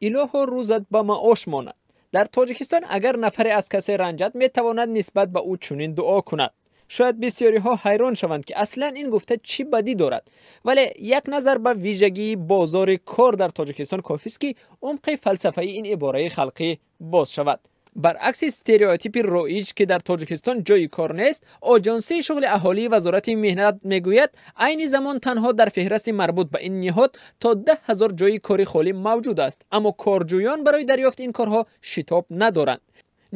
Илоҳо, рӯзат ба маош монад. Дар Тоҷикистон агар нафаре аз касе ранҷад, метавонад нисбат ба ӯ чунин дуо кунад. Шояд бисёриҳо ҳайрон шаванд, ки аслан ин гуфта чӣ бадӣ дорад, вале як назар ба вижагии бозори кор дар Тоҷикистон кофист, ки умқи фалсафаи ин ибораи халқӣ боз шавад. Баръакси стереотипи роиҷ, ки дар Тоҷикистон ҷойи кор нест, Оҷонсии шуғли аҳолии Вазорати меҳнат мегӯяд, айни замон танҳо дар феҳрасти марбут ба ин ниҳод то 10 000 ҷойи кори холӣ мавҷуд аст, аммо корҷӯён барои дарёфти ин корҳо шитоб надоранд.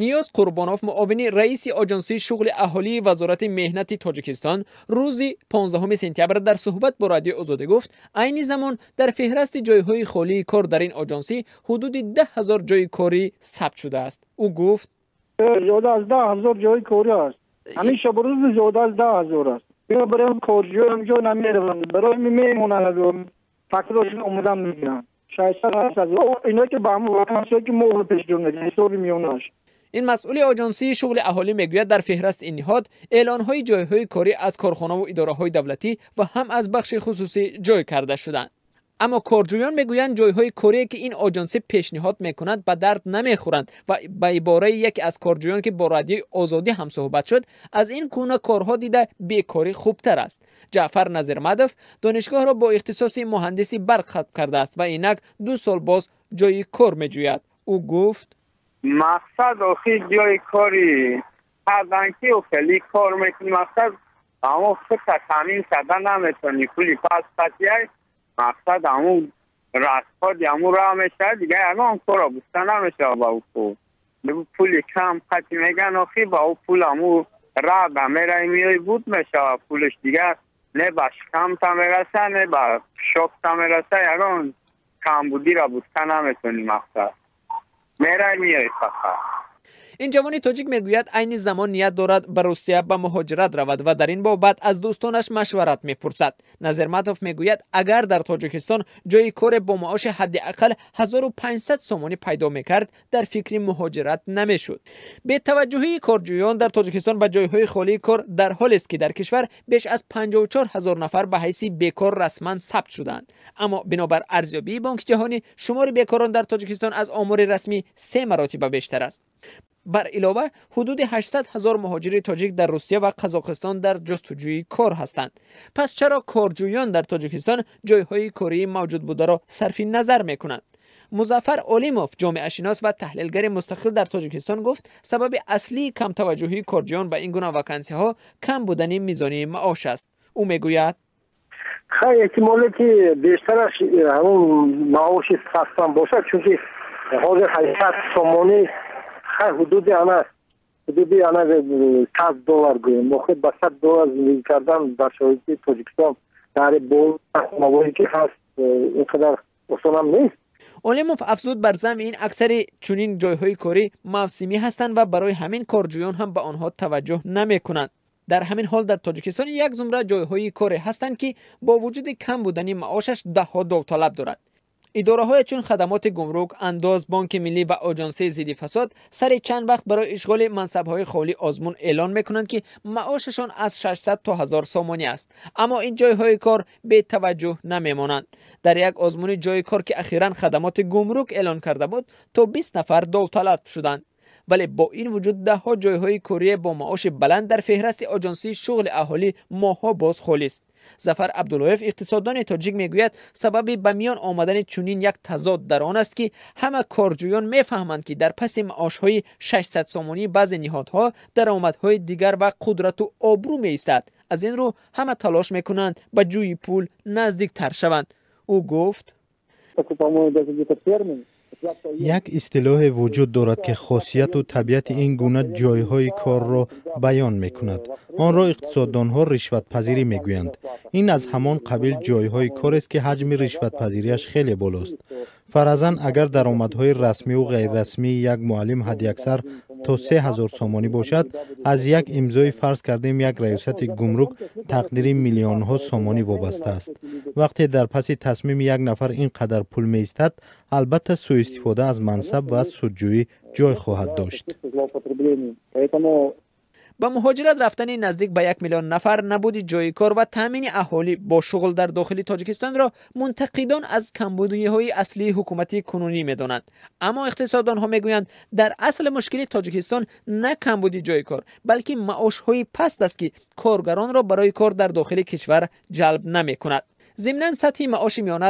Ниёз Қурбонов, муовини раиси Оҷонсии шуғли аҳолии Вазорати меҳнати Тоҷикистон, рӯзи 15 сентябр дар суҳбат бо Радиои Озодӣ гуфт, айни замон дар феҳрасти ҷойҳои холии кор дар ин оҷонсӣ ҳудуди 10 000 ҷойи корӣ сабт шудааст. Ӯ гуфт: Зиёда аз 10 000 ҷойи корӣ аст. Ҳамин шабу рӯз зиёда аз 10 000 аст. Барои корҷӯям ҷо намераванд, барои мемонанд, фактурашон омода мегиранд. 600 800 ино ки ба ҳамн вакансиё ки мо пешниҳод медиҳем, ҳисоби миёнаш. Ин масъули Оҷонсии шуғли аҳолӣ мегӯяд, дар феҳрасти ин ниҳод эълонҳои ҷойҳои корӣ аз корхонаву идораҳои давлатӣ ва ҳам аз бахши хусусӣ ҷой карда шуданд, аммо корҷӯён мегӯянд, ҷойҳои корие, ки ин оҷонсӣ пешниҳод мекунад, ба дард намехӯранд ва ба ибораи яке аз корҷӯён, ки бо Радиои Озодӣ ҳамсуҳбат шуд, аз ин гуна корҳо дида бекорӣ хубтар аст. Ҷаъфар Назирмадов донишгоҳро бо ихтисоси муҳандиси барқ хатм кардааст ва инак 2 сол боз ҷойи кор меҷӯяд. Ӯ гуфт: Мақсад, охи, ҷои кори кардан ки хеле кор мекунӣ, мақсад, ҳамон худта таъмин карда наметавонӣ. Пули пас пасияй, мақсад, ҳамун расходи ҳамун роҳ мешавад, дига ягон корро гуфта намешавад. Ба ӯ пул, пули кам қати меган, охи, ба ӯ пул ҳамун раҳ ба мераи миёи буд мешавад пулш, дигар не ба шикамта мераса, не ба шокта мераса. Ягон камбудиро гуфта наметавонӣ, мақсад, мерай миёи фақат. Ин ҷавони тоҷик мегӯяд, айни замон ният дорад ба Русия ба муҳоҷират равад ва дар ин бобат аз дӯстонаш машварат мепурсад. Назирматов мегӯяд, агар дар Тоҷикистон ҷойи коре бо маоши ҳадди ақал 1500 сомонӣ пайдо мекард, дар фикри муҳоҷират намешуд. Бетаваҷҷӯҳии корҷӯён дар Тоҷикистон ба ҷойҳои холии кор дар ҳолест, ки дар кишвар беш аз 54 ҳазор нафар ба ҳайси бекор расман сабт шуданд, аммо бинобар арзёбии Бонки Ҷаҳонӣ, шумори бекорон дар Тоҷикистон аз омори расмӣ се маротиба бештар аст. Бар илова, ҳудуди 800 ҳазор муҳоҷири тоҷик дар Русия ва Қазоқистон дар ҷустуҷӯи кор ҳастанд. Пас чаро корҷӯён дар Тоҷикистон ҷойҳои кории мавҷуд бударо сарфи назар мекунанд? Музаффар Олимов, ҷомеашинос ва таҳлилгари мустақил дар Тоҷикистон, гуфт, сабаби аслии камтаваҷҷӯҳии корҷӯён ба ин гуна вакансиҳо кам будани мизони маош аст. Ӯ мегӯяд: Хай, эҳтимоле ки бештараш ҳамун маоши пастам бошад, чунки ҳозир 800 сомонӣ, хай, ҳудуди ана 100 доллар гӯем. Охир ба 100 доллар зиндагӣ кардан дар шароити Тоҷикистон, дар бо ки ҳаст, ин қадар осонам нест. Олимов афзуд, бар замми ин аксари чунин ҷойҳои корӣ мавсимӣ ҳастанд ва барои ҳамин корҷӯён ҳам ба онҳо таваҷҷӯҳ намекунанд. Дар ҳамин ҳол, дар Тоҷикистон як зумра ҷойҳои коре ҳастанд, ки бо вуҷуди кам будани маошаш даҳҳо довталаб дорад. Идораҳое чун хадамоти гумрук, андоз, Бонки Миллӣ ва Оҷонсии зидди фасод сари чанд вақт барои ишғоли мансабҳои холӣ озмун эълон мекунанд, ки маошашон аз 600 то 1000 сомонӣ аст, аммо ин ҷойҳои кор бетаваҷҷӯҳ намемонанд. Дар як озмуни ҷойи кор, ки ахиран хадамоти гумрук эълон карда буд, то 20 нафар довталаб шуданд, вале бо ин вуҷуд даҳҳо ҷойҳои корие бо маоши баланд дар феҳрасти Оҷонсии шуғли аҳолӣ моҳҳо боз холист. Зафар Абдуллоев, иқтисоддони тоҷик, мегӯяд, сабаби ба миён омадани чунин як тазод дар он аст, ки ҳама корҷӯён мефаҳманд, ки дар паси маошҳои 600 сомонӣ баъзе ниҳодҳо даромадҳои дигар ва қудрату обрӯ меистад. Аз ин рӯ ҳама талош мекунанд ба ҷӯи пул наздиктар шаванд. Ӯ гуфт: Як истилоҳе вуҷуд дорад, ки хосияту табиати ин гуна ҷойҳои корро баён мекунад. Онро иқтисоддонҳо ришватпазирӣ мегӯянд. Ин аз ҳамон қабил ҷойҳои корест, ки ҳаҷми ришватпазириаш хеле болост. Фаразан, агар даромадҳои расмиву ғайррасмии як муаллим ҳадди аксар то 3000 сомонӣ бошад, аз як имзои, фарз кардем, як раёсати гумрук тақдири миллионҳо сомонӣ вобаста аст. Вақте дар паси тасмими як нафар ин қадар пул меистад, албатта сӯистифода аз мансаб ва судҷӯӣ ҷой хоҳад дошт. Ба муҳоҷират рафтани наздик ба 1 миллион нафар, набуди ҷойи кор ва таъмини аҳолӣ бо шуғл дар дохили Тоҷикистонро мунтақидон аз камбудиҳои аслии ҳукумати кунунӣ медонанд. Аммо иқтисоддонҳо мегӯянд, дар асл мушкили Тоҷикистон на камбуди ҷойи кор, балки маошҳои паст аст, ки коргаронро барои кор дар дохили кишвар ҷалб намекунад. Зимнан, сатҳи маоши миёна